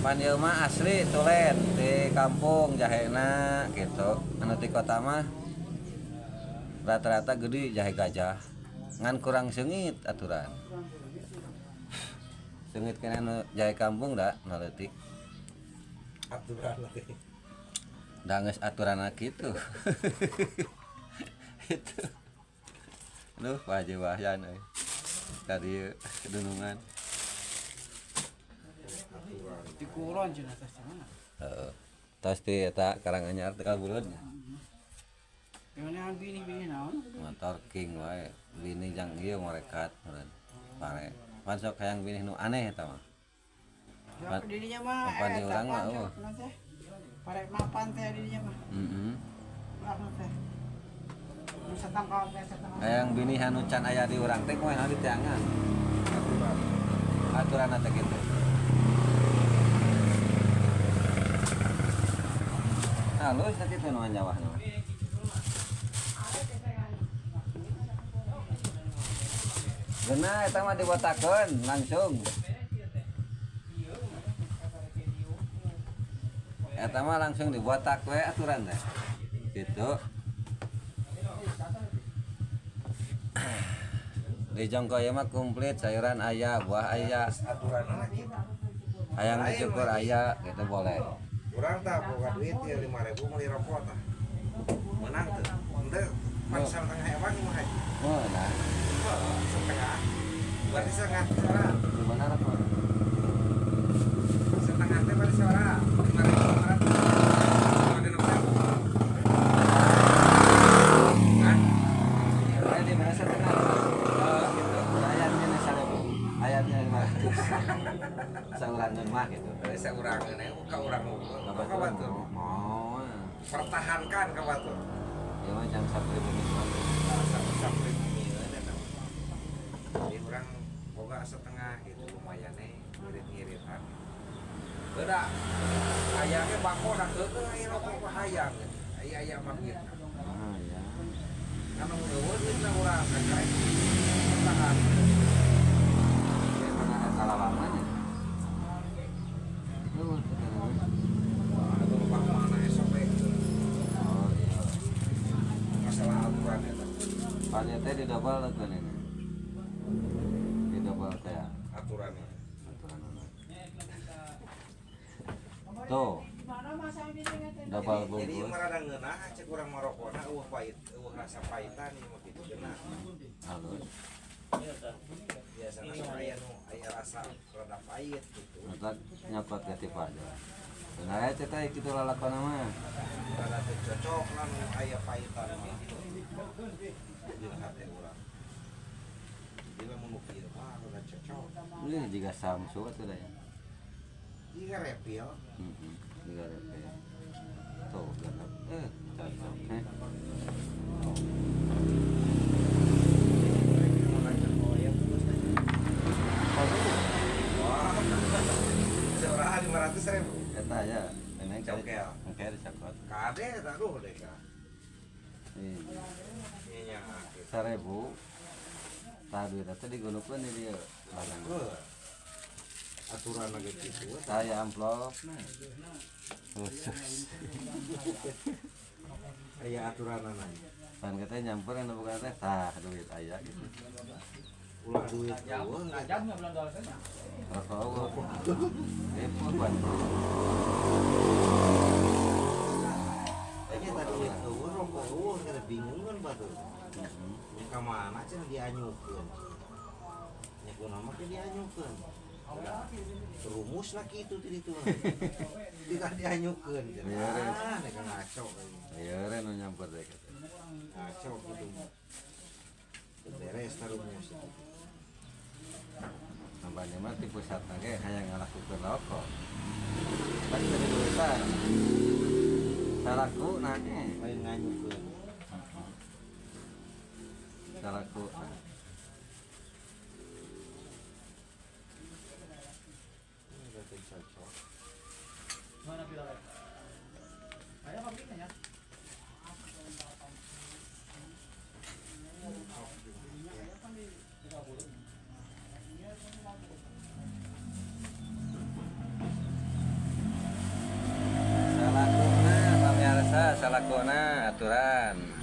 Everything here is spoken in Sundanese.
Pan ieu mah asli tulen di kampung jahena gitu. Anu di kota mah rata-rata gede jahe gajah. Ngan kurang seungit aturan. Seungit kana anu jahe kampung da nu leutik. Aturan lagi. Da geus aturanna kitu. Itu. Aduh, Pak Haji Wahyan euy. Tadi dunungan. Di kulon cenah teh cenah. Heeh. Tos di eta Karanganyar teh kalbulun. Gimana bini-bini naon? Motor king wae. Bini jang ieu morekat meureun. Pare. Pan sok hayang bini nu aneh eta mah. Ya dirinya mah Papan di eta urang mah, pan, eueuh. naon teh? Pare mapan teh dirinya mah. Heeh. Urang teh. Nu satangkal teh satangkal. Hayang bini anu can aya di urang teh kumaha di teangan. Aturan. Aturanna teh kitu. Halus teh kitu nu nyawahna. Geuna eta mah dibotakeun langsung. Eta mah langsung dibotak we aturan teh. Gitu. Di jongko ieu mah komplit sayuran aya, buah aya, Aturanna kitu. hayang dicukur aya gitu boleh. Urang tah boga duit ya 5.000 meuli rokok tah. Menang teu? Henteu pan setengah ewang mah haji. Oh, nah. Setengah. Berarti setengah seorang. Di mana rokok? Setengah teh berarti seorang. 5.500. 6.000. Hah? Eh, di mana setengah? Oh, gitu. Ayatnya 1.000. Ayatnya 500. Saurangeun mah gitu. Berarti saurangeun we ka urang unggul. Ka batur. Mau. Pertahankan ka batur. Ya mah jam 1.000 mah. Sampai bumi eta. Jadi urang boga setengah gitu lumayan nih ngirit-ngiritan. Beda hayangnya bako dah keukeuh aya rokok mah hayang. Aya aya mah kieu. Ah, ya. Anu eueuh duitna urang kakarek pertahan. Ya mana eta lawangannya? Tuh, Aduh bang mana esok we. oh iya. Masalah aturan eta. Pannya teh didobel tuh ini. Didobel teh ya, Aturannya. aturan. Tuh, double Jadi bungkus. merada ngeunah cek urang marokona eueuh pahit, eueuh rasa pahitan ieu mah kitu geunah. Halus. Biasana sok aya nu aya rasa rada pahit gitu. Mata nyokot ke tipe aja. Nah, ya teh kitu lalakon mah. Rada teu cocok lah nu aya pahitan mah. Jeung hate urang. Jadi lamun nu kieu mah rada cocok. Ini juga Samsu atuh da ya. Jika repil, Heeh, juga repel. Tuh, genep. Cocok. Heh. Wah, seorang 500.000. Eta ya, neneng Congkel. Engke dicokot. Kade eta duh deh ka. Iya. Nya gitu. 1.000. Tah duit teh digunukeun di dieu. Barang. Heuh. Aturan lagi gitu. Saya amplop nah. Khusus. Aya aturanana. Pan katanya nyampur anu bukan teh tah duit aya gitu. Ulah duit eueuh. Rokok eueuh. Ripuh pan. Nya tadi duit eueuh rokok eueuh kada bingung kan batur. Nya ka mana cenah dianyukeun. Nya kunaon mah ke dianyukeun. Rumus lah kitu ti ditu. Tidak dianyukeun cenah. Beres. Ah, nek ngaco. Ieu re nu nyampur teh kata. Ngaco gitu. Beres ta rumus. Nampaknya mah di pusat ge hayang ngalakukeun rokok. Pan teu duitan. Salaku na ge. Lain nganyukeun. Salaku. Ini teh cocok. Mana pilar? Aya pabriknya ya. Salakona aturan.